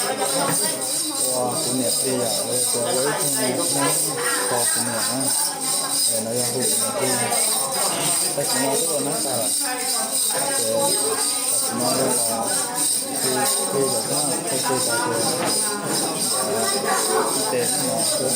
Ua kuv niam plig yom, ua ib tug neeg kho kuv niam na. Es no yog hu kuv niam plig. Tag kis no twb ua neeb tag lawm, ces tam sim no yog hu plig lawm na, hu plig tas ces ib tes no xwb.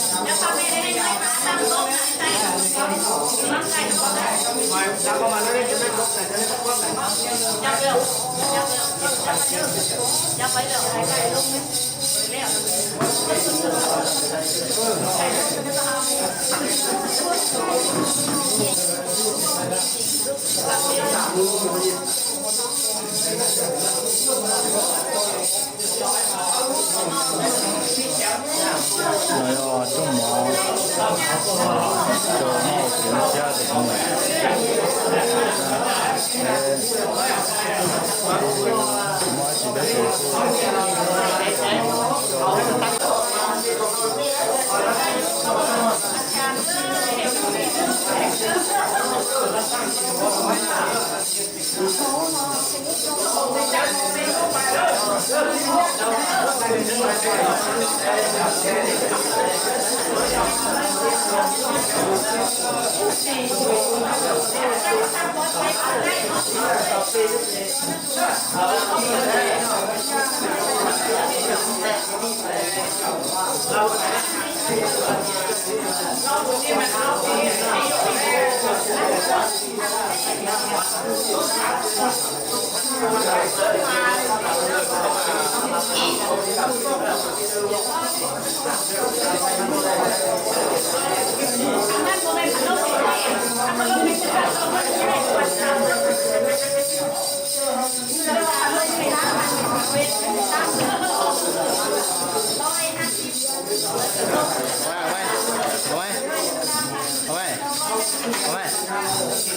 No yog rooj mov, rau noj ua kev noj siab rau kuv niam. Kuv muaj dab tsi dab tsi kuj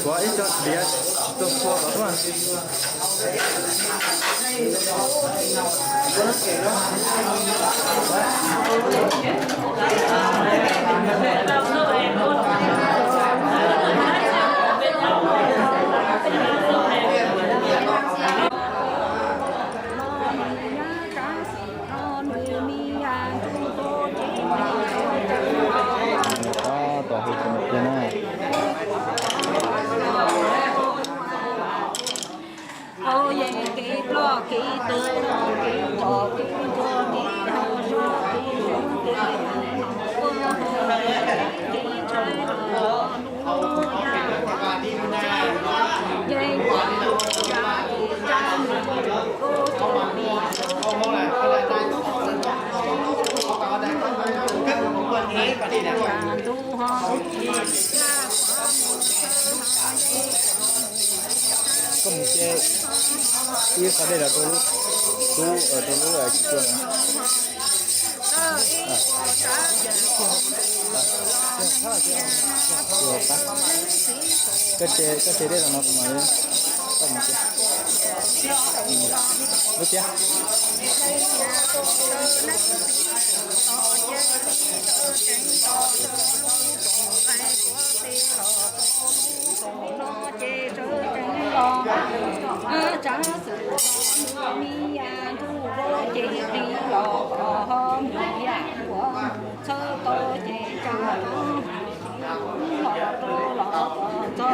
Ua ib co diav tsis tau txhua tod tuaj. Tab tom hu tus niam plig na. Hauv yeej kev ploj kev tuag, kev nco kev nco, kev hau zog kev zoo, kev ua hau kev ntshai los lub yaj kuav yeej kuav yaj kev tsa nws lub tsev ntxhua ho ntxhua. Koj mus ce ib qho dej los rau lub, rau lub tsis tuag na. Koj ce, koj ce dej los no kuv mam li, koj mus ce. Lub tiab. Txhawb tau ces tsa los rau los kom txog vaj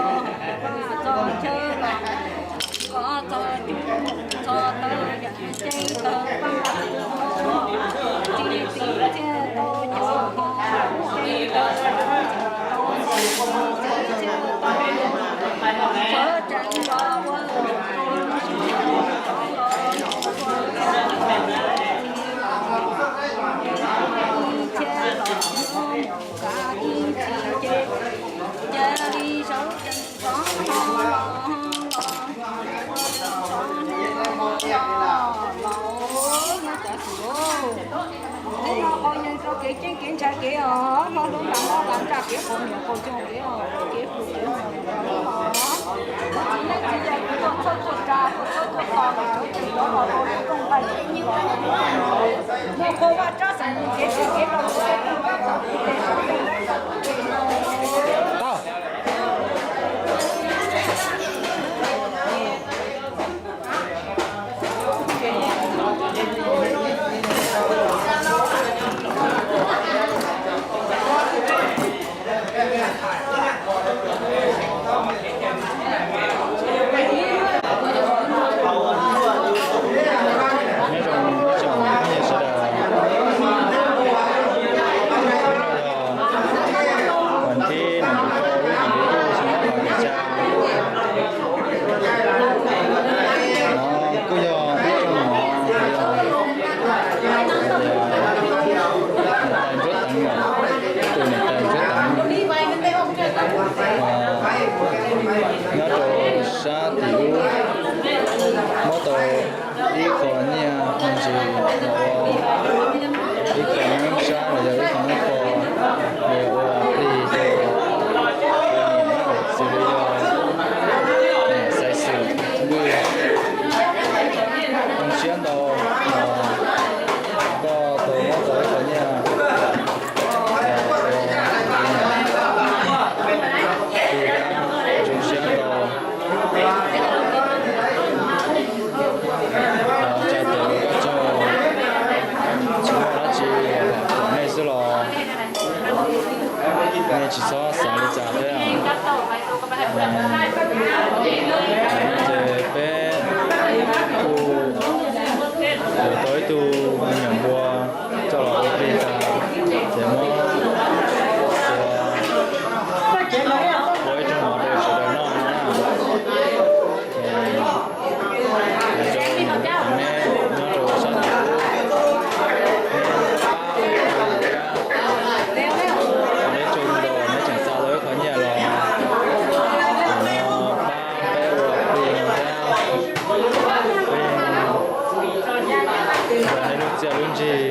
txog chaw los kom txog cub txog taw yam ceeb taw paj txi txiv txiaj tau cov ho ceeb taw tau txiv txiaj tau sawv tsees los ua ib chab los mus kav ib txhis ces cia li sawv tsees rov los los los los los cov xwm. Hnub no qhov yees rau kev ceeb kev ntshai kev os, hmo ntuj nram no las ntsa kev qaug niam qaug txiv kev os, kev hu kev mus os. Txiv neej txiv yaig kuv tuaj txhawb tuaj tsa tuaj txhawb tuaj to los sawv tsees rov los rau lub rooj nqaij los muaj qhua vaj tsab xeem kev txhij kev rau kev tau. Ib qho nyiaj me ntsis los ua ib qho neeb sab los yog ib qho neeb qho, los ua plig rau niam, xws li yog niam xaiv xwm vwj. Zoo siab ntau, koj tau muab tau ib qho nyiaj ua plig, zoo siab ntau. Tsa tes ua koj tsaug, tsis muaj dab tsi, kom nej xwb los nej tsis txhob xav li cas thiab. Ces peb kuj yuav tau ib tug me nyuam npua coj los ua plig tas, ces muab ua ib rooj mov rau sawv daws noj no na. Ces hais rau neb nyob rau sab tim ub, neb pab, neb tsaug ntau, neb tseem xa tau ib qho nyiaj los, no pab peb ua plig no thiab, peb nrog neb lub txiaj lub ntsig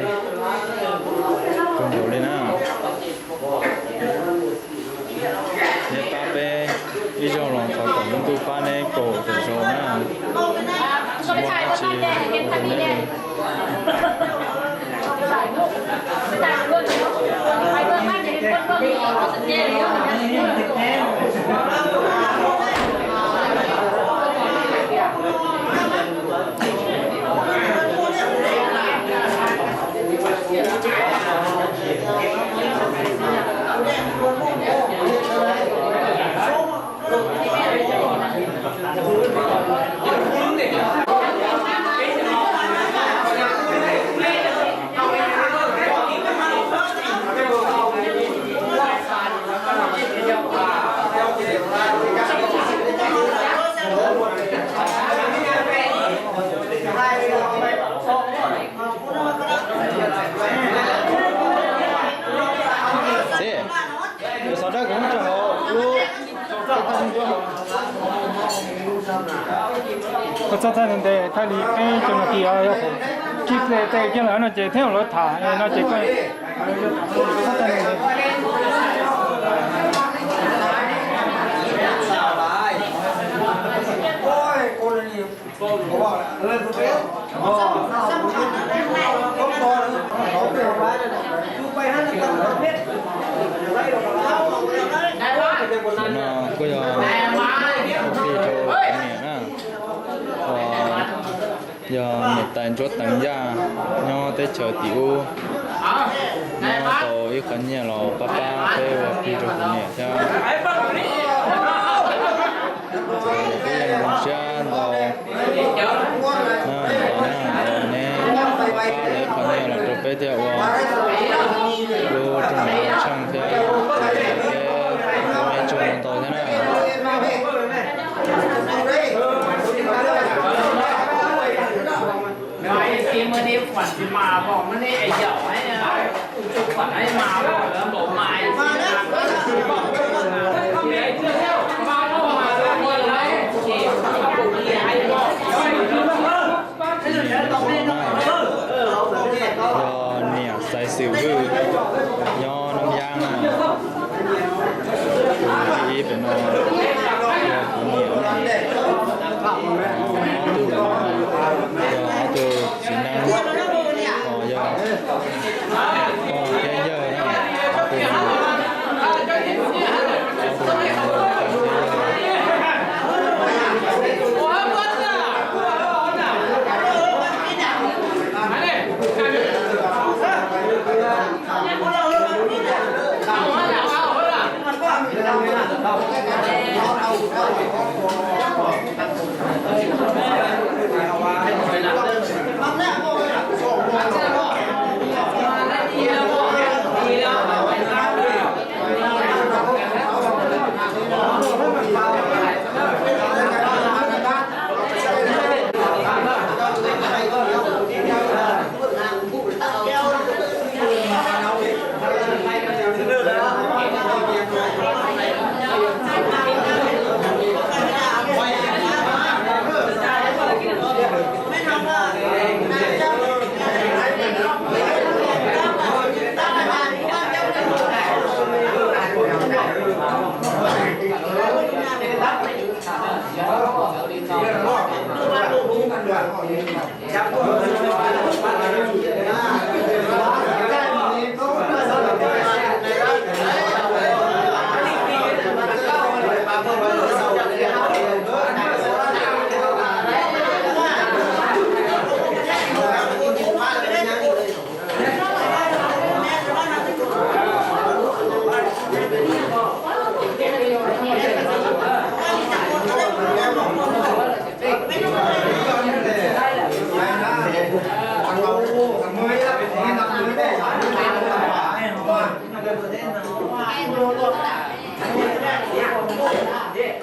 kawg nkaus li na. Neb pab peb ib zaug los thov kom lub ntuj pab neb kaum tawm zaus na. Tsis muaj dab tsi ua rau neb li. Xov dawb kuv muab tso hauv lub, txhob thaij ntev ntev, thaij li peb caug nas this, yog tsib ple tej kiag lawm no ces thiab lawv tham no ces koj txhob thaij ntev ntev. Ntawm no kuj yog ua plig rau kuv niam na, uas yog niam tais Ntsuab Teev Yaj nyob teb chaws tim ub, muab tau ib qho nyiaj los pab pab peb ua plig rau kuv niam thiab. Peb yeej zoo siab ntau na, ntau na, uas neb pab pab lawv ib qho nyiaj los rau peb thiaj ua lub rooj mov tsheej thiab, peb ua neb tsaug ntau ntau thiab na. Yog niam xaiv xwm vwj nyob Nab Yab na. Tus thib ib pem no yog kuv niam na. Ob tug no yog ob tug txiv neeb, ho yog pog thiab yawg na. Ob tug no, ob tug no yog pog thiab yawg.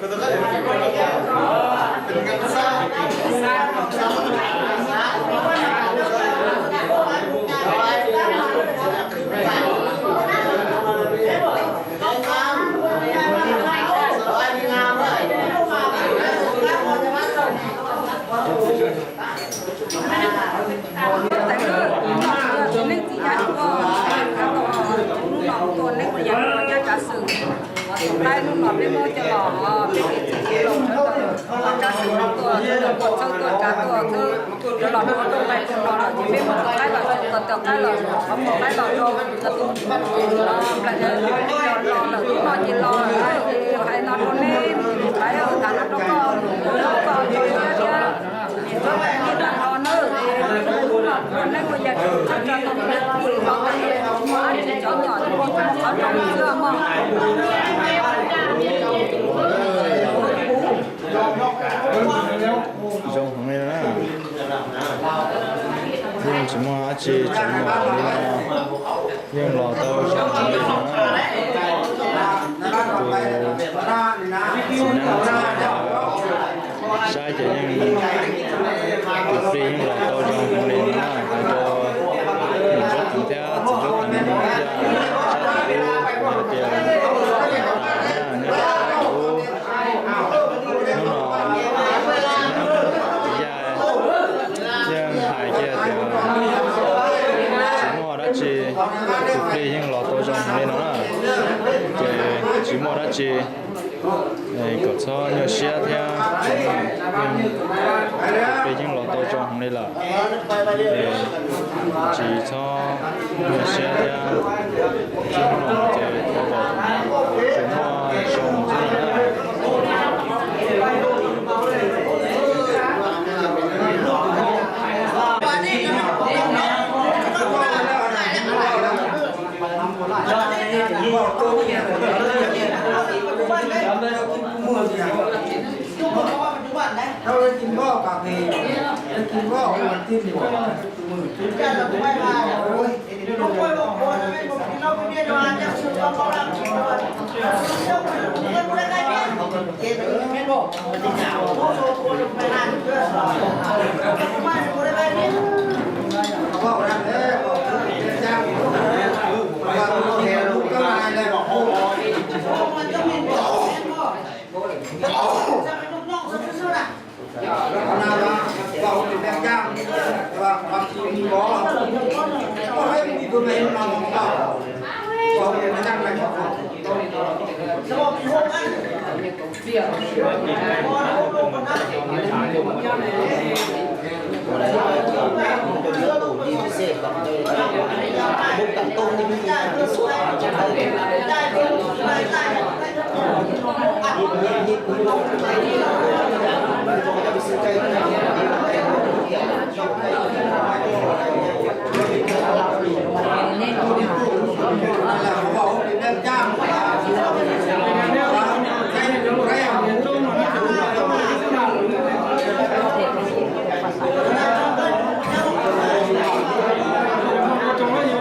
Tus neeg txiv yaj tuaj, hnub no tuaj neeg ua yam ua nyob tsav xwm. Tus qaib hnub no peb muab coj los, peb txiv los sawv daws ua tsav xwm tuaj, sawv daws tuaj txhawb tuaj tsav tuaj xwb. Cov los rau rooj nqaij rau no lawm ces peb muab tus qaib los rau, tus qaib los rau, los los lawm hnub no ces los lawm, hais no rau neb, tus qaib tham no rau koj, koj tso siab thiab. Txhob pais nyiaj tag nrho nawb, ua neej ua yaig txhob tso tau tus neeg twg los, muaj dab tsi cov nyom qhov rau xwb mog. Zoo heev li na. Yeej tsis muaj dab tsi, tseem muaj li no, yeej los tau zoo li no na. Tus txiv neej txiv yaig saib ces yeej, tus plig yeej los tau zoo li no na. Hais rau niam Ntsuab Teev thiab txiv Ntsuab Teev yaj saib tus ub, hais tias nyob rau sab ub. Hnub no txiv neej txiv yaig yeej hais kiag tias tsis muaj dab tsi, tus plig yeej los tau zoo li no na. Ces tsis muaj dab tsi, kom txhob nyuaj siab thiab, tus plig yeej los tau zoo li lawm. Tsis txhob nyuaj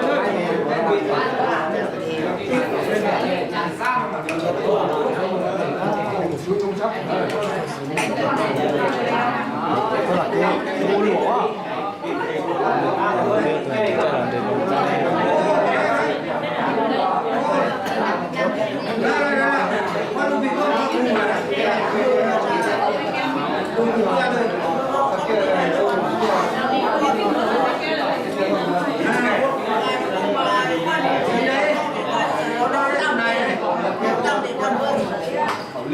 siab thiab, tsis muaj zoo xwb na. Qaib no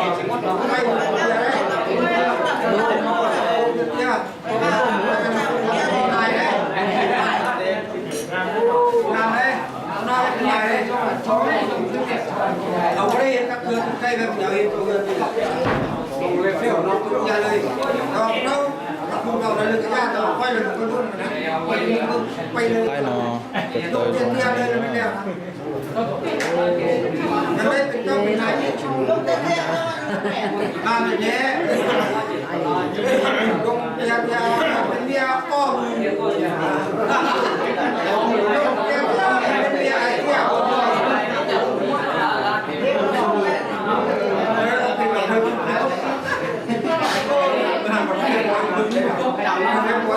ko taw zoo li no.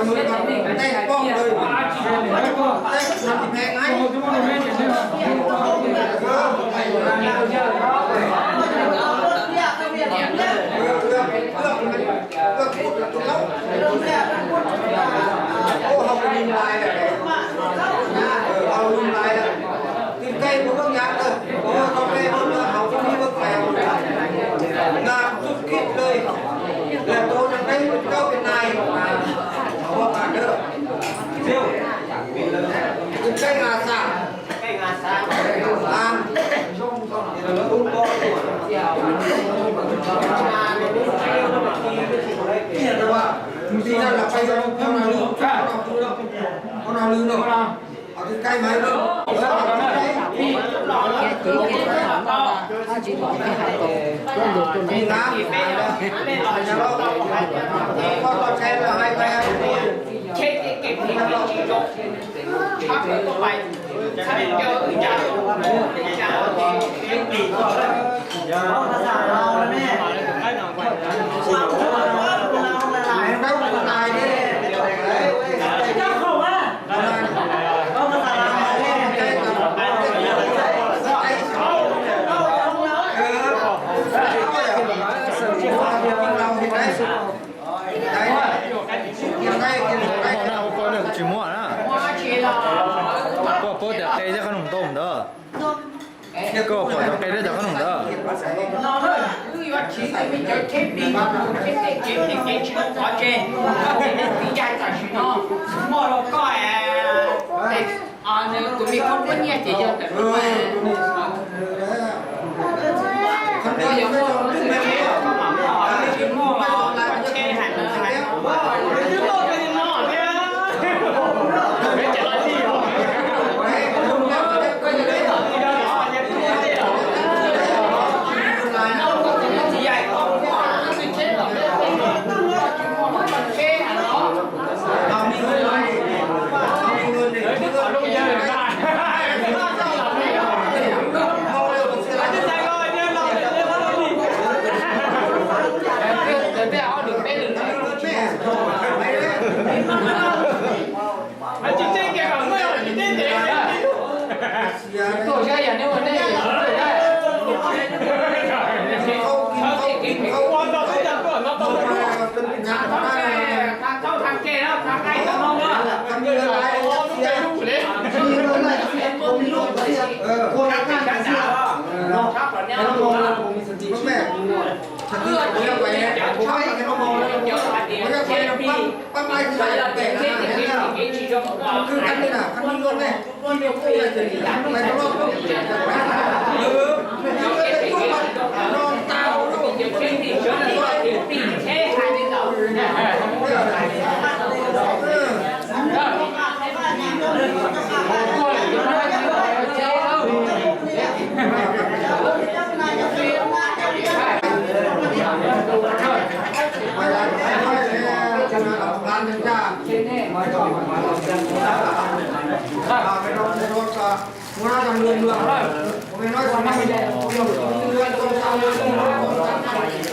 Mười ngàn, test bom rồi. Test năm mươi hai ngày. Ơ, học online này. Ơ, học online này. Tìm cây của Hương Nhã, ơ, của Hương Nhã, Hương Nhã, học online Hương Nhã. Làm giúp kíchเลย. Là tôi đang thấy một câu cái này mà họ bạn đó. Siêu. Tìm cây là sao? Cây là sao? Làm. Đi ra là phải có nào lương, có nào lương đâu. Ở trên cây mà lương. Có con xe là hai Koj pom cov qe thiab qhob noom ntau ntawd. Koj pom cov qe thiab cov qhob noom ntawd. Wb yuav tsis tau me cov tsheb plig, tsheb tej kev plig kev tsis tau qhov tseg, koj tseem neeg txiv yag tam sim no muaj rau koj. Tus me koj muab nyiaj ces yog tam sim no. Koj yuav muaj tsheb, koj mam muaj tsheb hais no hais.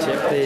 Safety,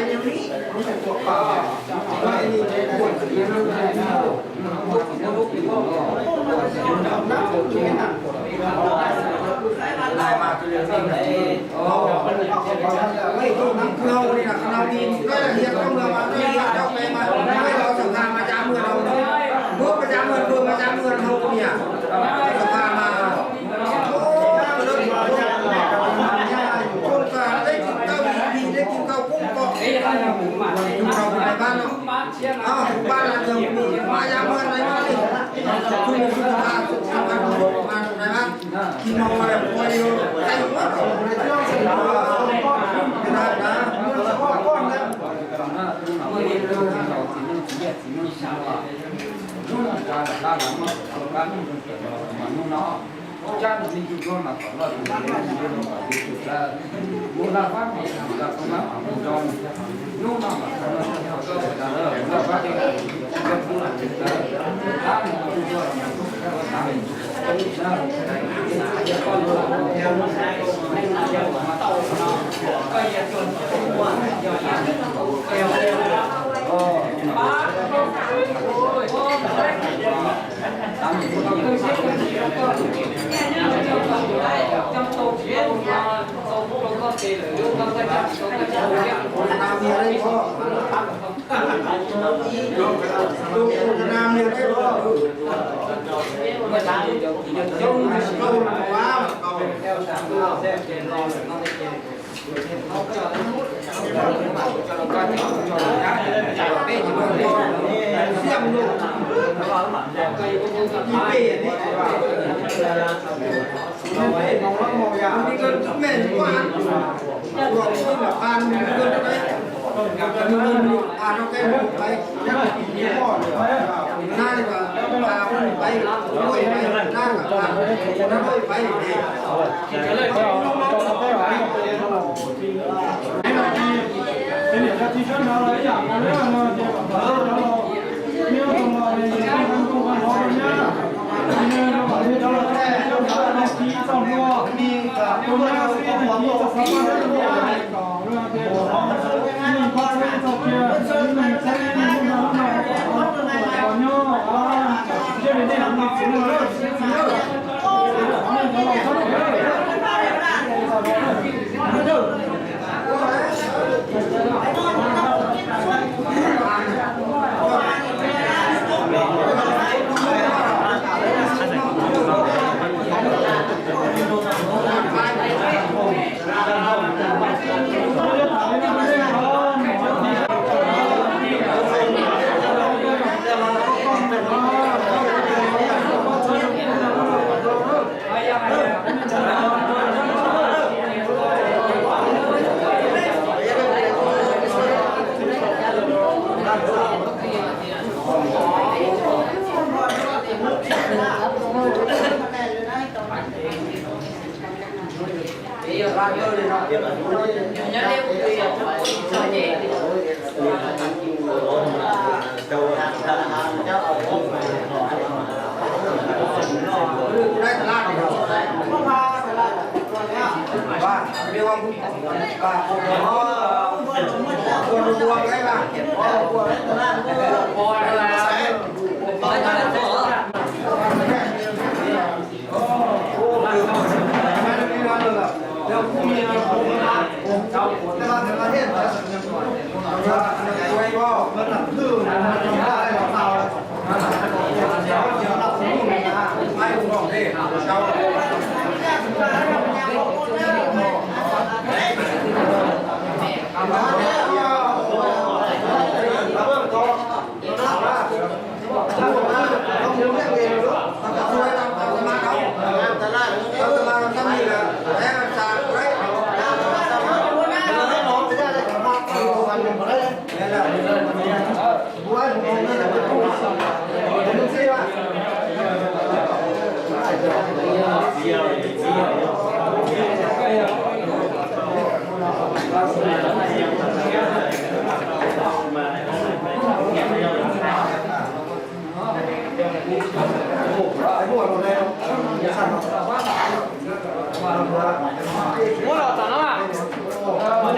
safety. Muab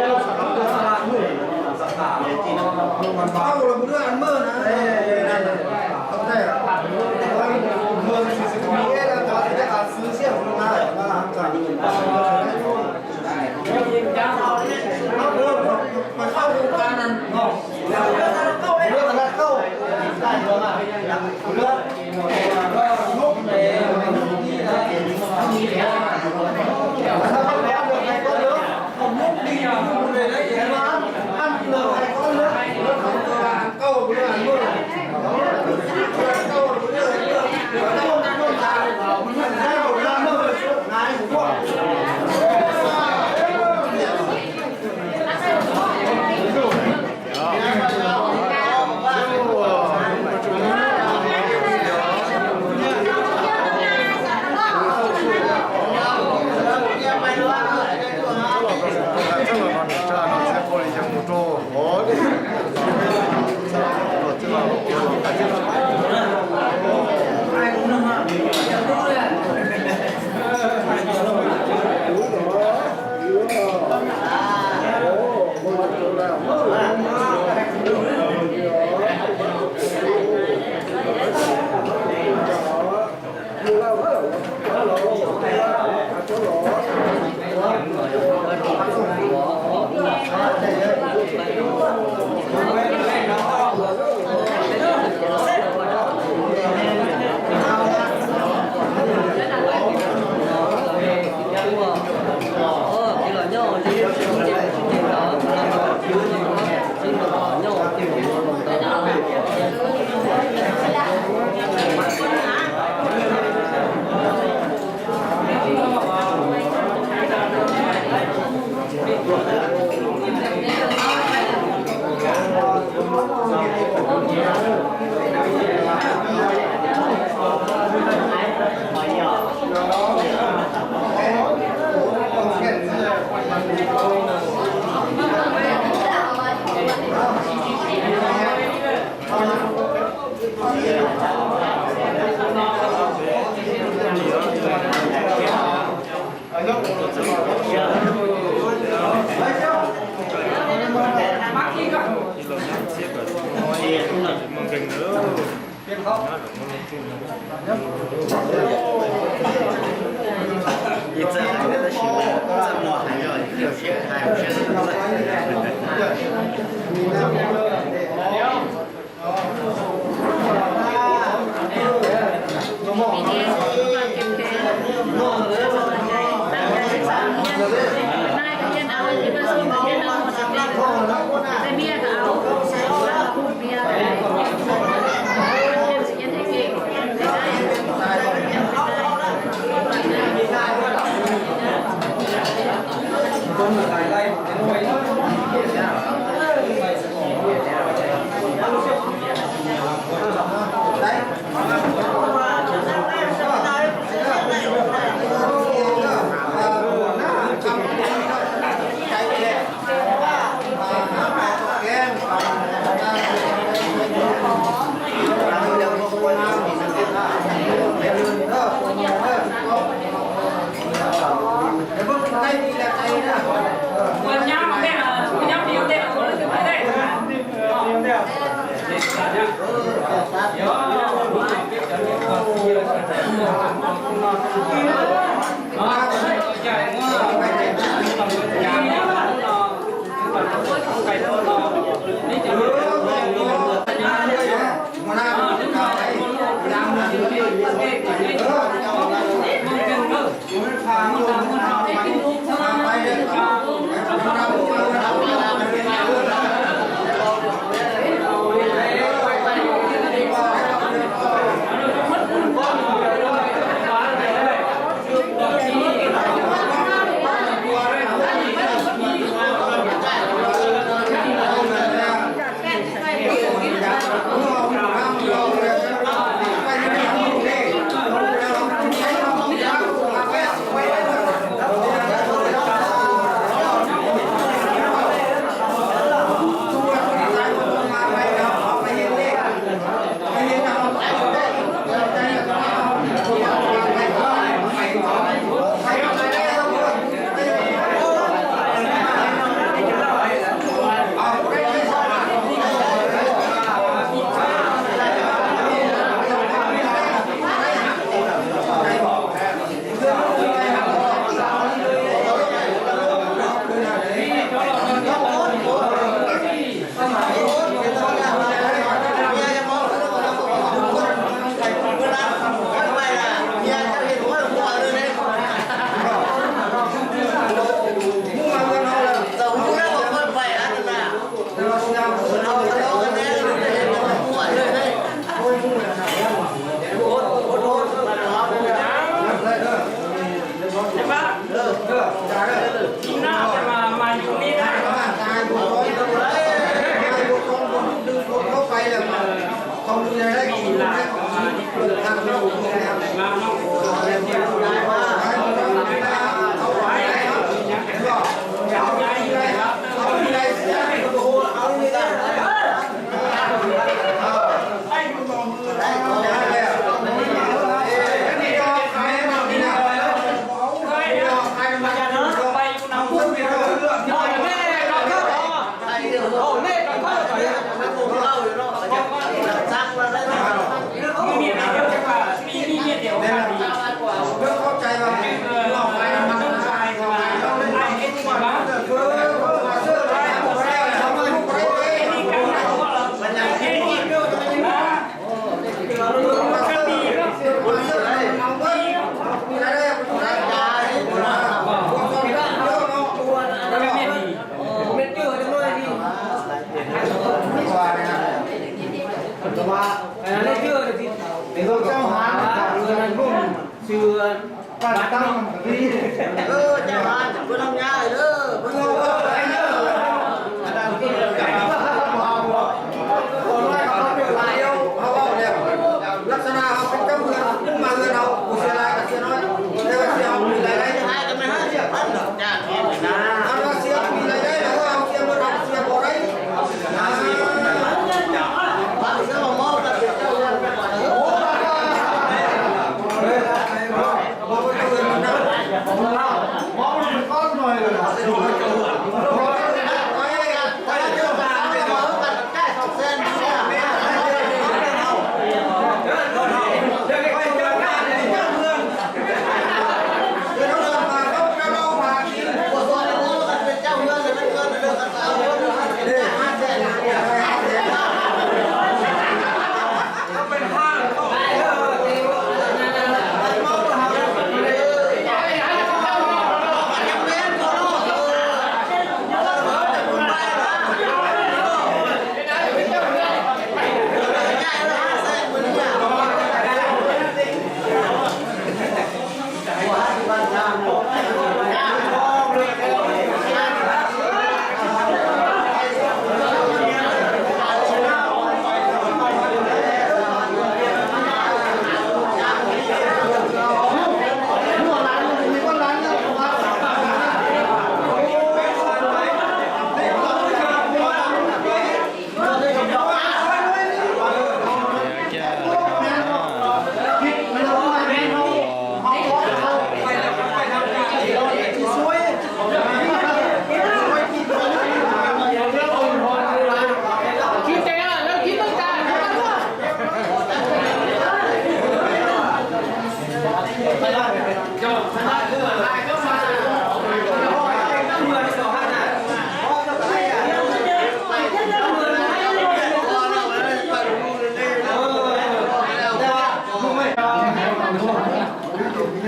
los tom no. Lau los kuv lub an maj na. Lau los kuv lub an maj na.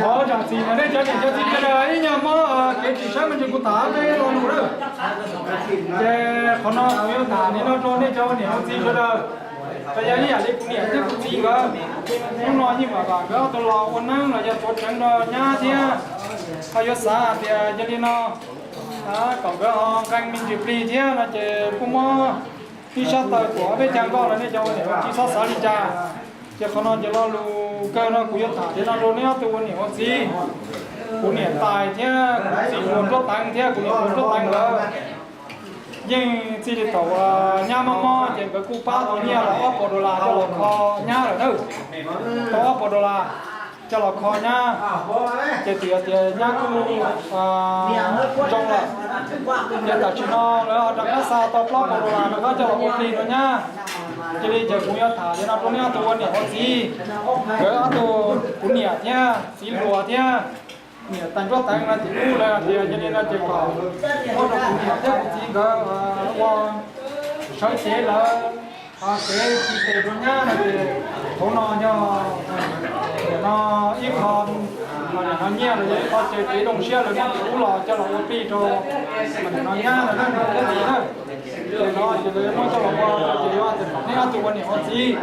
Thov zam txim rau nej cov niam cov txiv sawv daws, ib nyuag mob kev tsis sab me ntsis kuv tham peb lo lus lawm. Ces qhov no kuv yuav tham li no rau nej cov niam ua txiv sawv daws. Ces yog ib yam li kuv niam thiab kuv txiv nkawd, hnub no yeej mam vam nkawd ob tug los ua neeb los yog tuav tseev rau nyab thiab. Ho yuav xav hais tias yog li no kom nkawd ho nqee me ntsis plig thiab no ces kuj muab ib sab taw tuam ob peb caug nkoj los nej cov ua niam ua txiv txhob xav li cas. Ces qhov no ces lo lus kawg no kuv yuav tham li no rau neb ob tug ua niam ua txiv. Kuv niam tais thiab kuv txiv hluas Nruab Teev thiab kuv niam hluas Nruab Teev nkawd yeej txij li thaum nyab mob mob ces nkawd kuj pab tau nyiaj los ob puas dollar coj los kho nyab lawm na. Tau ob puas dollar coj los kho nyab, ces tias tias nyab kuj zoo lawm. Ces tam sim no lawv ho rov qab xa tau plaub puas dollar rov qab coj los ua plig rau nyab. Cia li ces kuv yuav tham li no rau neb ob tug ua niam ua txiv, nkawd ob tug, kuv niam thiab txiv hluas thiab niam tais Nruab Teev no tim ub lawv hais tias cia li no ces kom muab rau kuv niam thiab kuv txiv nkawd ua sawv cev lawv kev tsis tes rau nyab no ces hauv no yog nim no ib qho, nim no nyiaj los yog ib qho ces kev zoo siab lawv muab tim ub los coj los ua plig rau nim no nyab lawv thiab txiv na. Ces no ces lawv muab coj los ua ces yuav hais tias kom neb ob tug ua niam ua txiv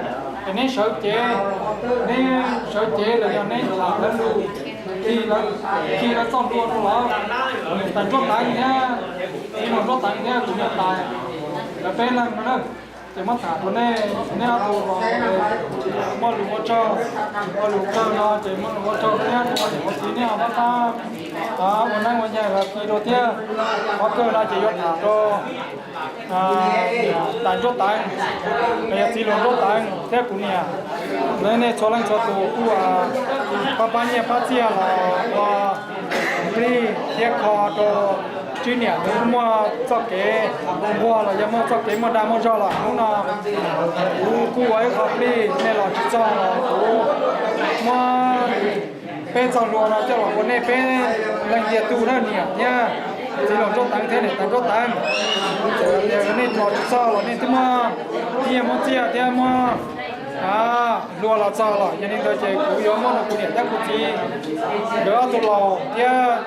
es neb sawv cev, neb sawv cev los yog neb tham lawv lus, Khi lawv, khi lawv txoj hlua rau lawv, niam tais Ntsuab Teev thiab txiv hluas Ntsuab Teev thiab kuv niam tais, lawv peb leeg no na. Ces muab tham rau nej, nej ob tug los muaj lus ua tsaug, muaj lus kawg no ces muaj lus ua tsaug thiab rau niam ua txiv nej ho pab pab ua neeb ua yaig los khi rau thiab. Qhov kawg no ces yuav tham rau tais Ntsuab Teev, yog txiv hluas Ntsuab Teev thiab kuv niam, lawv nej txhua leej txhua tus kuj pab pab nyiaj pab txiaj los ua plig thiab kho rau Tswb niam nws kuj muaj txoj kev nquag los yog muaj txoj kev muaj dag muaj zog los hnub no kuv kuj ua ib qho plig nej los tsis txog los kuv muab peb txoj hlua no coj los ua nej peb leej ntiag tug na niam thiab txiv hluas Ntsuab Teev thiab niam tais Ntsuab Teev. Txawm tias nej los tsis txog los nej twb muab nyiaj muab txiaj thiab muab hlua los txog los yog li ntawd ces kuv yuav muab rau kuv niam thiab kuv txiv nkawd ob tug laus thiab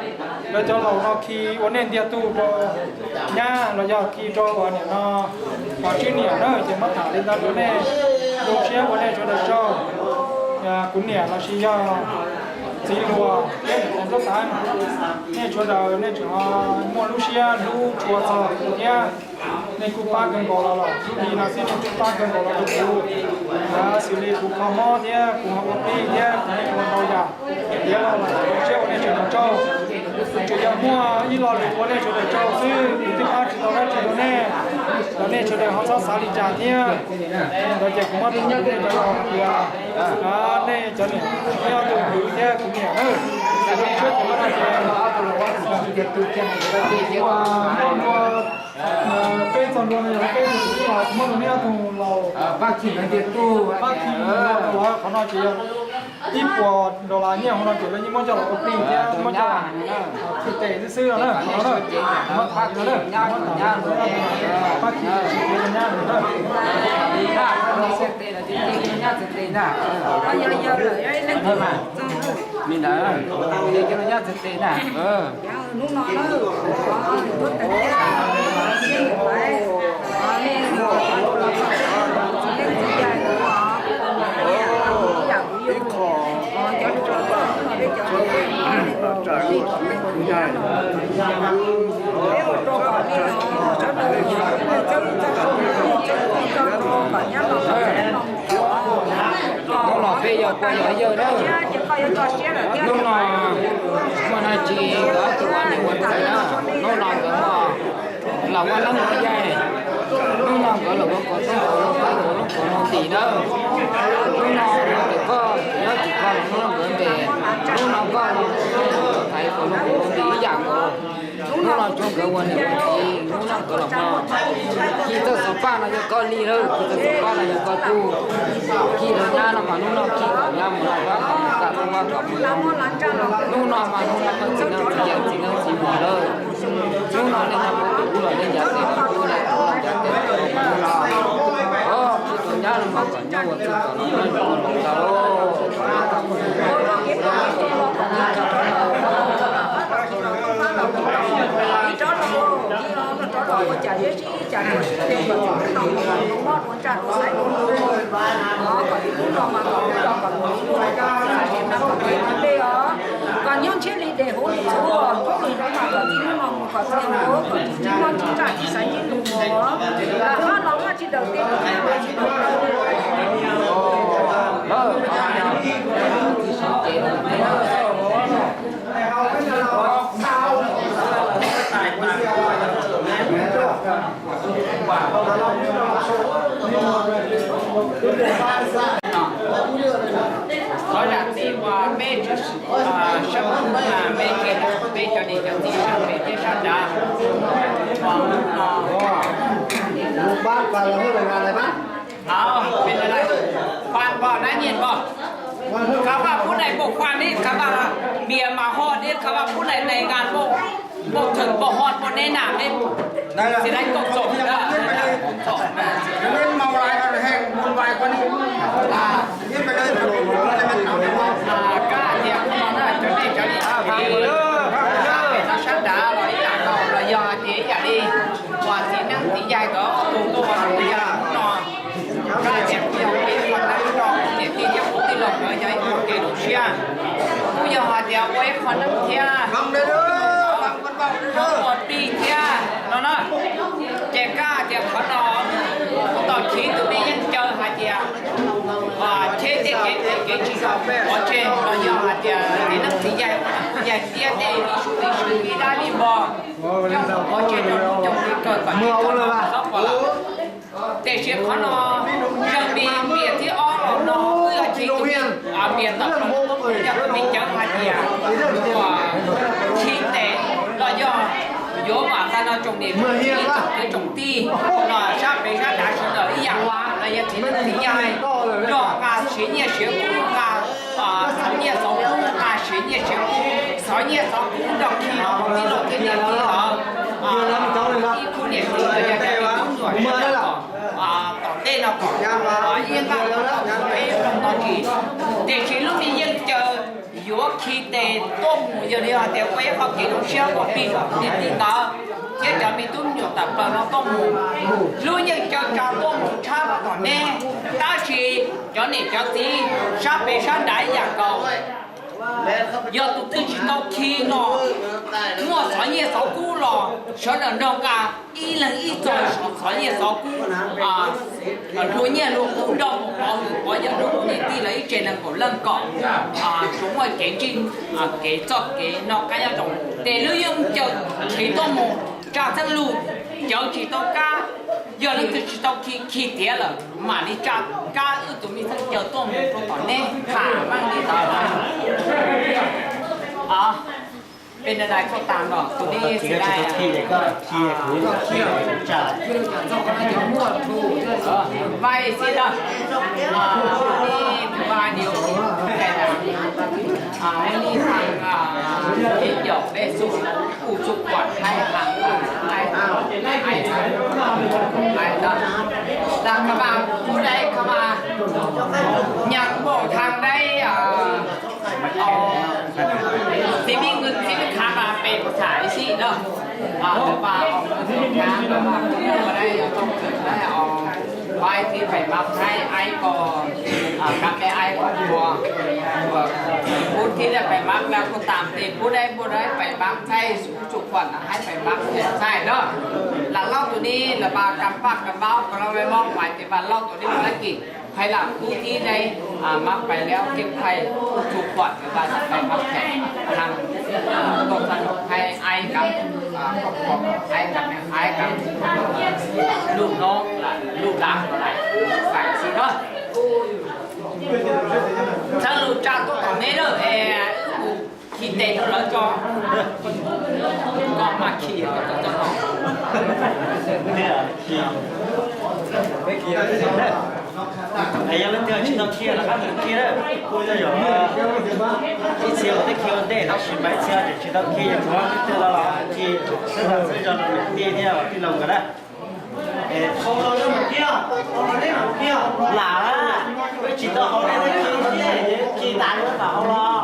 lawv cov laus no khi ua nej ntiag tug rau nyab los yog khi rau uas niam no, uas Tswb niam na. Ces muab tham li ntawd rau nej zoo siab ua nej sawv daws tsaug. Kuv niam los sis yog txiv hluas thiab niam tais Ntsuab Teev, nej sawv daws nej tseem ho muaj lub siab hlub tshua txog kuv thiab nej kuj pab kawg nkaus los los lub hli no xwb nej kuj pab kawg nkaus los rau kuv. Xws li kuv kho mob thiab kuv ho ua plig thiab kuv ua ntau yam tiav los los zoo siab ua nej sawv daws tsaug. Tsuas yog muaj ib lo lus ua nej sawv daws tsaug xwb, kuv twb pab tsis tau dab tsi rau nej, los nej sawv daws ho txhob xav li cas thiab. Ntawd ces kuv muab rau nej cov laus hais tias nej cov niam, nej ob tug kwv thiab kuv niam na, sawv daws sib txhawb kuv no ces ua peb txog ntua no yog peb tug kwv los kuv muab rau nej ob tug laus Paj Khi, Paj Khi los qhov no ces yog ib puas dollar nyiaj hauv no ces lawv yeej muab coj los ua plig thiab muab coj los khi tes xwb xwb no na. Muab tham li no na, muab tham li no na, Paj Khi ces tsis tiav rau nyab na. Li ntawd, hnub no na, hnub no na, siab ntawm pais, nej los txog peb los txog peb los txog leej txiv yawg, ib qho, peb ua rau kom nej los sawv daws, nej txhawb txhawb kom nyab los Hnub no peb yog pog yog yawg na. Hnub no muaj hnav tsis nkawd ob tug ua niam ua txiv na. Hnub no nkawd muaj los ua neeb ua yaig. Hnub no nkawd los ua kom txob kom loo kom loo kom loo tim na. Hnub no nkawd koj nyob tsis koj los hnub no nkawd ntes. Hnub no koj los thaiv kom loo kom loo tim ib yam nkaus. Hnub no tsuas nkawd ua niam ua txiv, hnub no nkawd los mog. Khi txoj xov paj no yog koj li lawm, khi txoj xov paj no yog koj tug. Khi rau nyab no mas hnub no khi kom nyab mus noj qab kom noj kam rau vaj kom mus zoo. Hnub no mas hnub no koj txiv neej txiv yaig txiv neej txiv muam lawm. Hnub no nej nyob puag tim ub los nej ncav tes puag ub, nej ncav tes puag ub mas hnub no, o, khi rau nyab no mas kom nyab ua txuj kom los noj ua hluas ntawd lauj. Kom nyob ntshiab li dej huv li txhuv, koob hmoov rau mas kom txij hnub no mus kom txij hnub, kom tsis mob tsis ntsaj tsis xaiv tsis lus mus, lam hlob los muaj tsis daws tej mus tsis daws. Qhov zam txim uas peb sab, peb, peb cov niam cov txiv sab pem thiab sab nrad, uas hnub no, pab npog dab nyiaj npog, khab vaj pub nais npog khua nib, khab vaj bias mas ho nib, khab vaj pub nais nais nkas npog, npog thwm npog ho npog neb nam neb, txiv lais koom txom, koom txom. Kab tias hnub no na cov nej cov niam cov txiv sab nrad los ib yam nkaus los yog hais tias ib yam li uas txiv neej txiv yaig nkawd ob tug tuaj ua noj ua yaig hnub no, kab tias kuj yog peb ua neeb nrog kuv niam tij thiab kuv tij laug nkawd yog ib qho kev lom siab, kuj yog Tias ua ib qho neeb thiab, ua plig thiab no na. Ces koj hais tias qhov no, kuv tau khiv tus me Yeej Caw hais tias, cheb tej kev, kev tsis pov tseg los yog hais tias kev neeb txiv yaig, yaig tiab tej ib sub ib sub ib dab ib npog, yog pov tseg rau lub cov kawg kom tsis txhob pom lawm. Tiam sis qhov no, yog me npias thib ob los no, wb yog ces tus me npias tom no, yog tus me cawv hais tias, uas, khi tes los yog yuav vam tag no tsoom niam tsoom txiv, tsoom kwv tsoom tij, los sab pem sab dav sawv daws ib yam los yog txiv neej txiv yaig, nrog nqa siv nyiaj siv kub, nqa xov nyiaj xov kub, nqa siv nyiaj siv kub, xov nyiaj xov kub nrog khi rau tij laug thiab niam tij lawv, ib khub niam tij los yog cov me tub nyuam sawv daws kom tom ntej no kom ib nqaj tau peb rooj tau ris. Tiam sis lub me Yeej Caw yuav khi tes tuaj mus, yog li hais tias ua ib qho kev zoo siab ua plig rau tus niam tij ntawd thiab cov me tub me nyuam tawm plaws no tuaj mus. Lub Yeej Caw tsa tuaj mus tshab rau tom neb, tab sis cov niam cov txiv sab pem sab nrad ib yam nkaus. Yog tus twg tsis tau khi los, muaj xov nyiaj xov kub los sawv daws nrog nqa ib leeg ib txoj xov nyiaj xov kub, hlua nyiaj hlua kub nrog mus pov hwm pov yawm rau kuv niam tij lawv ib tsev nees nkaum leej kom tsuas muaj kev ntsib kev txoj kev noj qab nyob zoo. Ces lub Yeej Caw khi tuaj mus tsa txheej lug, cawv tsis tau kab, yog leej twg tsis tau khi, khi tiav lawm mam li tsa kab wb tus me Yeej Caw tuaj mus rau tom neb tham meej li ntawd. Peb nai dais koj tas los tus dib xis dais, vais xis dais, vais niu, vais li thang, peb caum peb xu, kuj tsu kuam haib hang, haib, haib, haib, las kha vas kuj dai kha vas, nyas npaum thang dai, txiv me nws txiv me khav mas pem kuv tham ib si na. Pas os kuv tham los mas kuv ua dai os, kuv tham os, pais thiab pem mab thaib aib ko, kab peb aib ko ua, kuv thiab pem mab kuv tas tes kuv dai ua dai pem mab thaib, kuv tsu kuam haib pem mab thaib na. Las lauj tus ni las pas kam paj kam paub ko lauj, mob pais tes vas lauj tus ni ua dab tsi. Phais lam kub tib dai, mab pais liab kev phais, tsu kuam tes vas pais mab phem, nag, tau txha num haib aib kam, kom pom haib kam, haib kam, lub noob lub dab ko lais, fais xwb na. Txhawb lug tsa tuaj tom neb lawm es khi tes rau lawv tso, koj mas khi, koj txhob txo no. Yog leej twg tsis tau khi los qab mus khi na, yog ib txhia uas twb khi ua ntej tab sis mas ib txhia tseem tsis tau khi, yog tus twg los khi, xwb los xwb zog rau niam tij thiab tij laug nkawd na. Lam, wb tsis tau haus dej, wb khi thiab, khi tas wb mam haus los.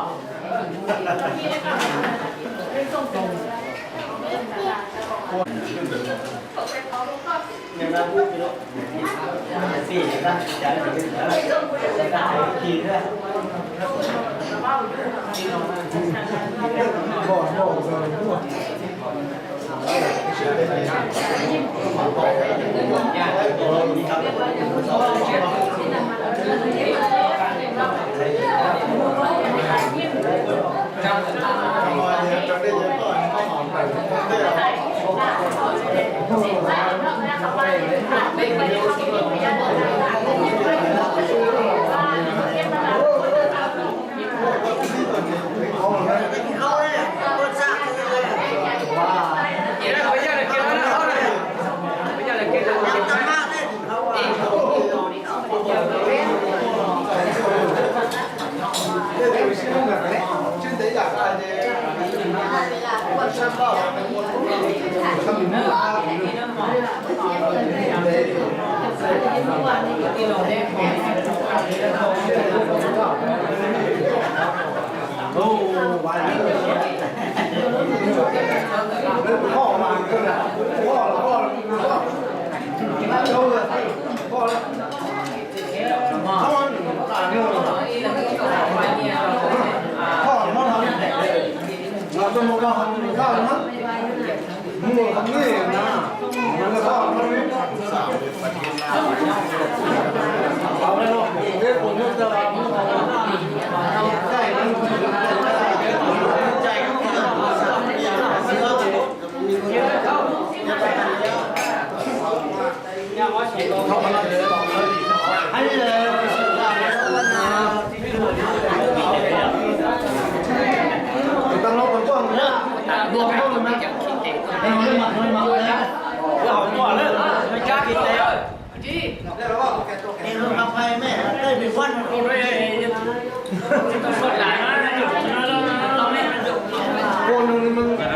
Ua nws,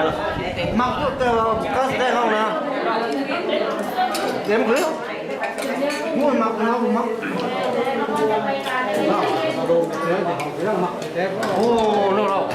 nws maj kuj tawg kab xas dej hau na. Dem khwv, muaj maj kuj hau maj. Ua no los.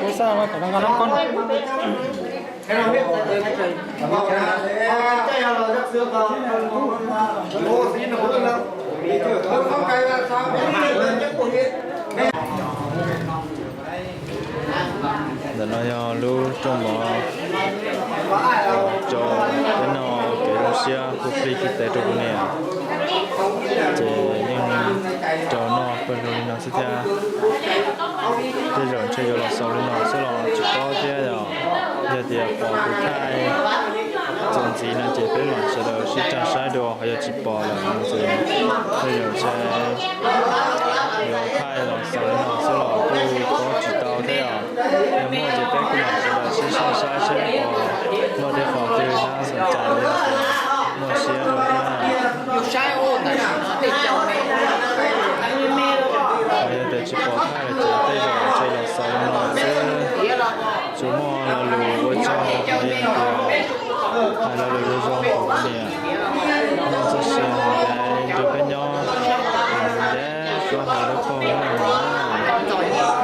Tus no yog lub rooj mov na, tab tom hu plig hu tes tag nrho li no lawm ces vaj ces noj mov Ntawm no yog lub rooj mov rau peb noj kev zoo siab hu plig khi tes rau kuv niam. Ces yeej rau noj pawg lug li no xwb thiab. Tej zaum ntshe yuav los xaus li no xwb los tsis paub thiab yom. Yog tias pom kuv thaij txuas ntxiv no ces peb mam sawv daws sib cag saib dua, ho yog tsis pom lawm no ces tej zaum ntshe yuav thaij los xaus li no xwb los kuj paub tsis tau thiab yom. Yog muaj ces peb kuj mam sawv daws sib cag saib seb puas muaj tej qhov twg nab xom cai li muaj siab rau thiab. Yog tias tsis pom thaij lawm ces tej zaum ntshe los xaus li no xwb. Tsuas muaj lo lus ua tsaug li tias hais lo lus zoo zoo rau kuv niam, nyob txoj sia nrog peb nyob, ntev plaub hau dawb paug na. Nrog peb nyob,